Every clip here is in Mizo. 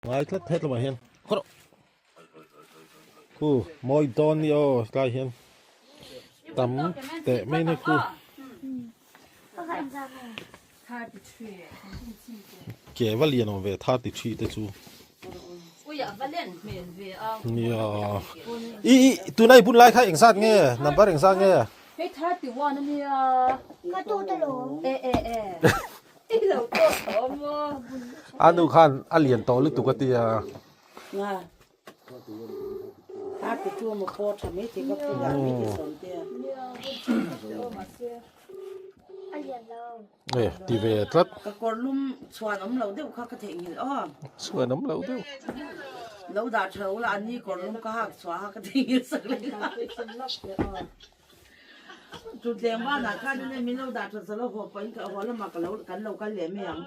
Ngai tlat het lamah hian khaw rawh khu mawi dawn ni aw tlai hian tam teh mai ni khu ke va lian awm ve 33 te chu nia i i tunai bun lai kha engzat nge number engzat nge hei 31 ania ka tu te lo e e e A nu khan a lian tawh lutuk a tia. E ti ve tlat. Chhuan awm lo deuh. Chutleng vanah khan in min lo dah that zalo haw pawhin ka haw lamah ka lo kan lo kal leh mai ang.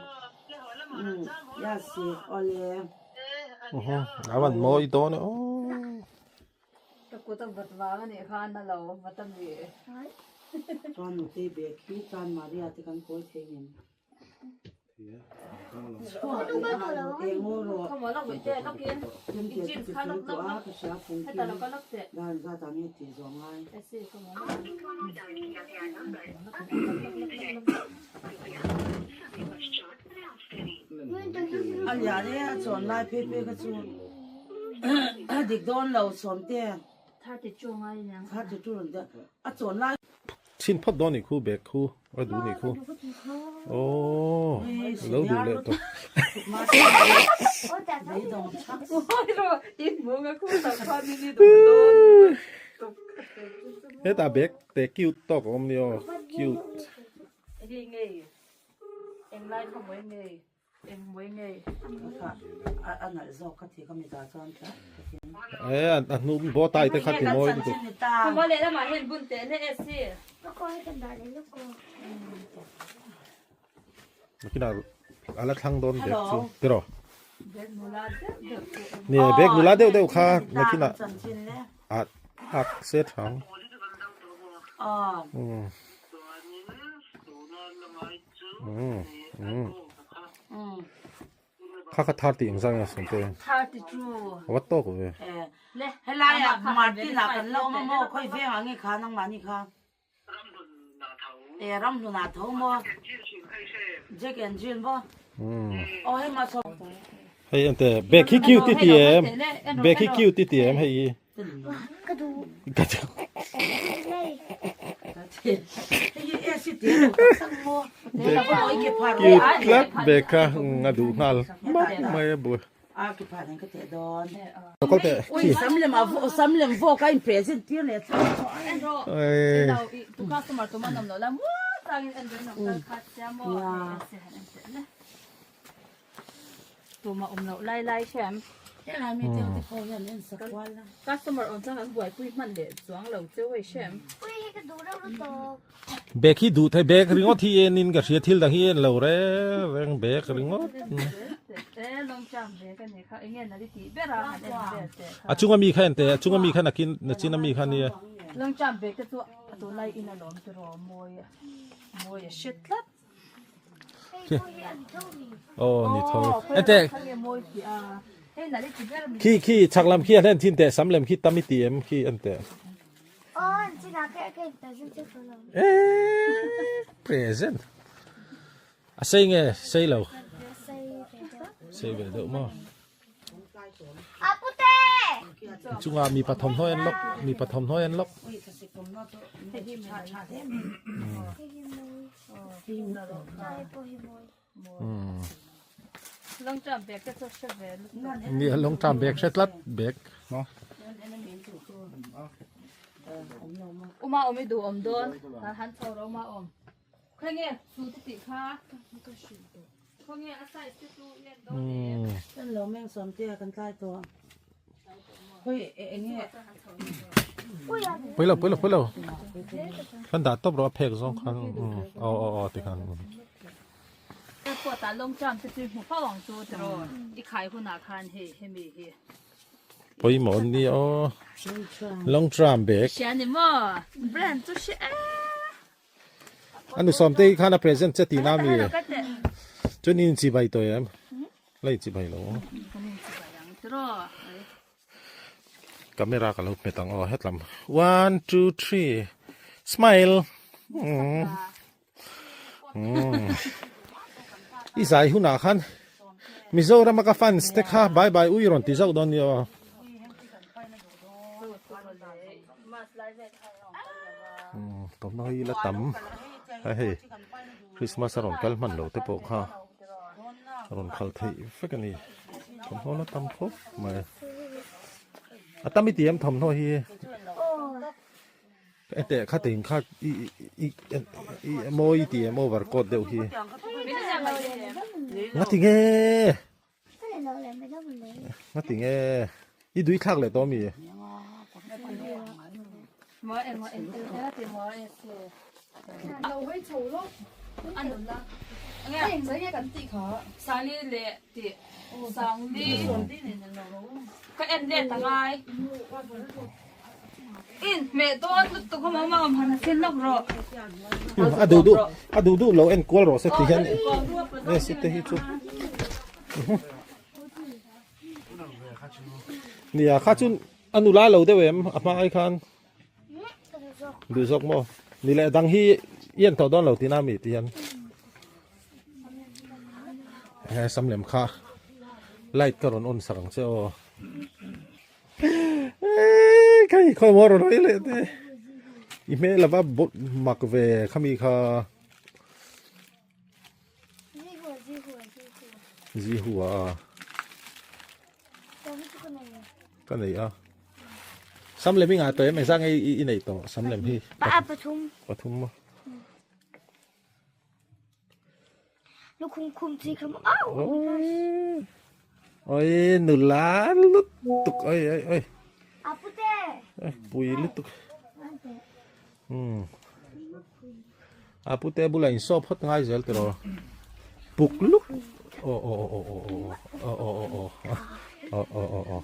Umm yes awle. A van mawi dawn e aw. Ka kut a vat vang a nih khan a lo vat a mi. Chuan nutei bag hi chuan Maria te kan kawi thei ngem. Chhin phawt dawn nih khu bag khu a duh nih khu aww lo duh leh tawh. Hetah bag te cute tawk a awm nia aw cute. E a hnung bow tie te kha ti mawi lutuk. Nakinah a la thlang dawn bag chu tiraw. Ni bag nula deuh deuh kha nakinah a ak se thang. Kha kha 30 ang zang a sawm te. 32. A va tawk ve. Helai ah Martin ah kan la awm a maw khawi veng ah nge kha nangmah ni kha. E ramhlun ah tho maw. Jack and Jill maw. Aw hei mah sawm. Hei ente bag hi cute i ti em? Bag hi cute i ti em hei hi. Ka duh. Ka duh. Cute tlat bag kha a duh nghal map mai a bu. Kal teh khi. Tuma awm loh lai lai hian Helai mi te te pawh hian en sak kual a. Customer awm chuan an buaipui hman leh chuang lo cheu hei hrem. Ui hei ka duh reuh lutuk. Bag hi duh thei bag ringawt hi en in ka hria thil dang hi en lo reng reng bag ringawt. A chunga mi kha en teh a chunga mi kha nakin nachin a mi kha nia. Long jump bag te chu a tunlai in alawm tiraw mawi a mawi a hre tlat. Aw ni tho ente khi khi chak lam khi a hlen thin teh sam lem khi tam i ti em khi en teh e present a sei nge sei lo sei ve deuh maw chunga mi pathum hnuai an lawk mi pathum hnuai an lawk Nia long term bag hre tlat bag Uma awm i duh awm dawn han chho ro uma awm Khawnge chu te tih kha Khawnge a size te chu i en dawn em Kan lo meng sawm te a kan tlai tawh Khawi enge Pui lo pui lo pui lo Kan dah tawp rawh a phek zawng khan aw aw aw tikhan Airport ah long jump te chu i hmu fo ang chu tiraw i khai hunah khan hei hemi hi Pawimawh an ni aw long jump bag Hria ni maw brand chu hria e. A nu sawmte hi khan a present che tihna a mi? Chuan in inchibai tawh em? La inchibai lo. Camera ka lo hmet ang aw hetlam one two three smile i zai hunah khan Mizoram a ka fans te kha bye bye ui rawn ti zauh dawn nia aw. Thawmhnaw hi la tam a hei Christmas a rawn kal hman lo te pawh kha a rawn khalh theih vek a ni thawmhnaw la tam khawp mai a tam i ti em thawmhnaw hi ete kha ting kha i i i mawi i ti em over coat deuh hi ngati nge. Nga ti nge i dui thlak leh tawh mi? A duh duh a duh duh lo en kual rawh se ti hian e si te hi chu nia kha chu a nula lo deuh em a hma ai khan duh zawk maw ni leh dang hi i en tawh dawn lo tina mi ti hian he sam lem kha light ka rawn on sak ang che aw. Khai khawi maw rawn hawi leh te i hmel ava bawt mak ve khami kha Zihua ka nei a sam lem i ngah tawh em engzah nge i neih tawh sam lem hi pathum pathum maw Lukhum khum chi kham au. Oi nula lutuk oi oi oi. Apute. Pui lutuk. Hmm. Apute bula in so phot ngai zel tiro. Puk luk. O o o o o o o o o o o o o.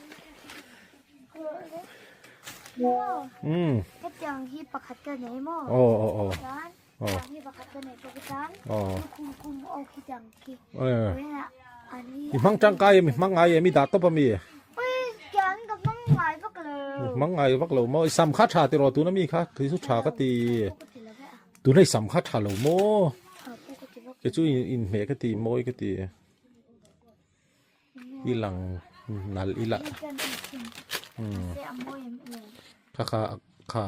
Hmm. Hetiang hi pakhat ka nei maw? O o o. I hmang tangkai em i hmang ngai em i dah tawp ami? Hmang ngai vak lo maw i sam kha tha tiraw tuna mi kha kei chu tha ka ti tuna i sam kha tha lo maw kei chu inhmeh ka ti mawi ka ti i lang nalh ila kha kha kha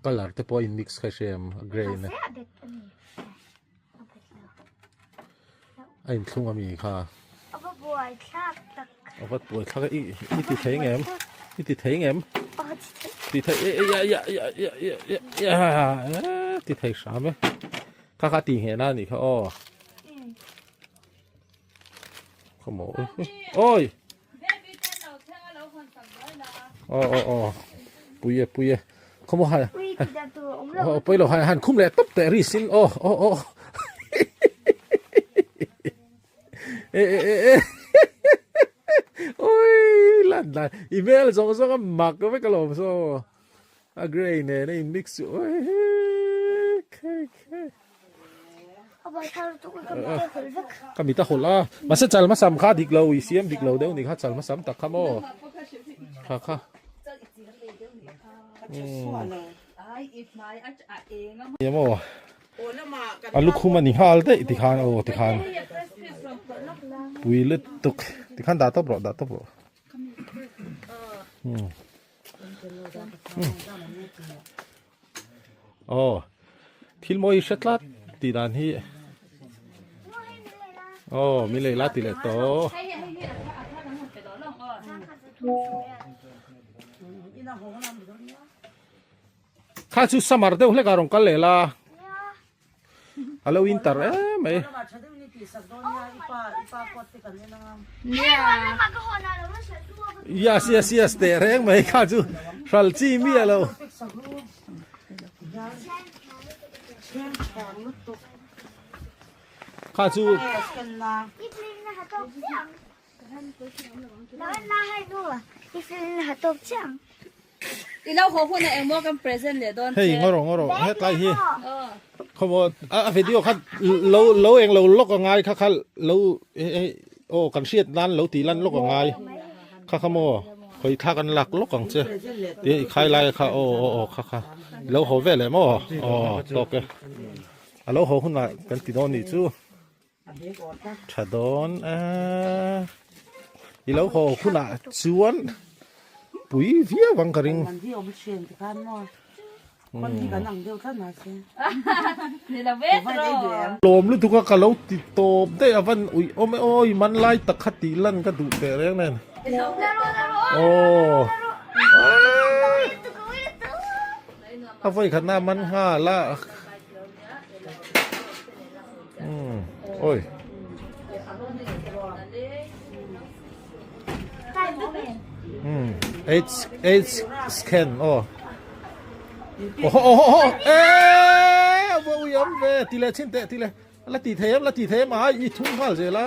colour te pawh a in mix kha hre em a grey na a inthlung ami kha a va buai thlak i i ti thei ngem i ti thei ngem ti thei e ya ya ya ya ya ya ti thei hram e kha kha ti ngheh na ni kha aw. Come on. Oi. Oh oh oh. Pui e pui e. Come on. Pui ti dan tur awm lo. Oh pui lo han han khum leh top teh ri sin. Oh oh oh. E e e e. Oi lan lan. Email zawng zawng a mak vek alawm so. A grey nen a in mix chu oi khai khai. Ka mit a hawlh a mahse chal hmasam kha dik lo i siam dik lo deuh ni kha chal hmasam tak kha maw kha kha nia maw a lukhum a ni nghal daih tikhan aw tikhan pui lutuk tikhan dah tawp rawh dah tawp rawh. Aw thil mawi hre tlat tih dan hi aw mi lei la ti leh tawh kha chu summer deuh hlek a rawn kal leh la. A lo in tar em mai. Yes yes yes teh reng mai kha chu hral chi mi a lo. Kha chu I lo haw hun ah engmaw kan present leh dawn che. Hei ngawrawh ngawrawh hetlai hi khawmaw a video kha lo lo eng lo lawk a ngai kha kha lo aw kan hriat nan lo tih lan lawk a ngai. Kha kha maw khawi thla kan lak lawk ang che tia i khai lai kha aw aw aw kha kha i lo haw vel em aw aw tawk e a lo haw hunah kan ti dawn nih chu tha dawn a i lo haw hunah chuan pui viau ang ka ring. Lawm lutuk a ka lo ti tawp daih a van uih awm e awi man lai tak kha tih lan ka duh teh reng nen aw a vawi khat na man nghal a umm awi. H H scan aw oho oho oho eh a ui awm ve ti leh chin teh ti leh la ti thei em la ti thei em ai i thung nghal zel a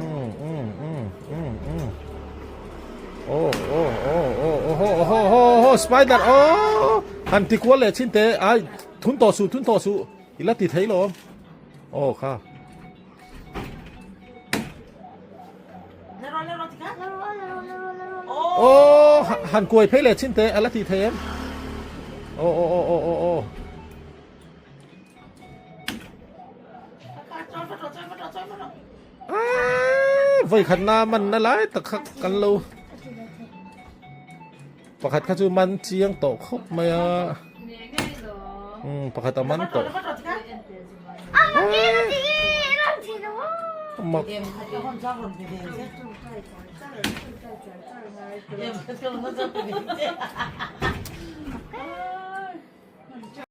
um um um um um oh oh oh oh oho oho oho oho spider oh han ti kual leh chin teh ai Thun tawh suh, thun tawh suh. I la ti thei lo awm. Aw kha. Aw han kuai phei leh chin teh a la ti thei em. Aw aw aw aw aw aw. Voi khat na man na lai tak kha kan lo. Pakhat kha chu man chiang tawh khawp mai a. Umm pakhat a man tawh. Mak.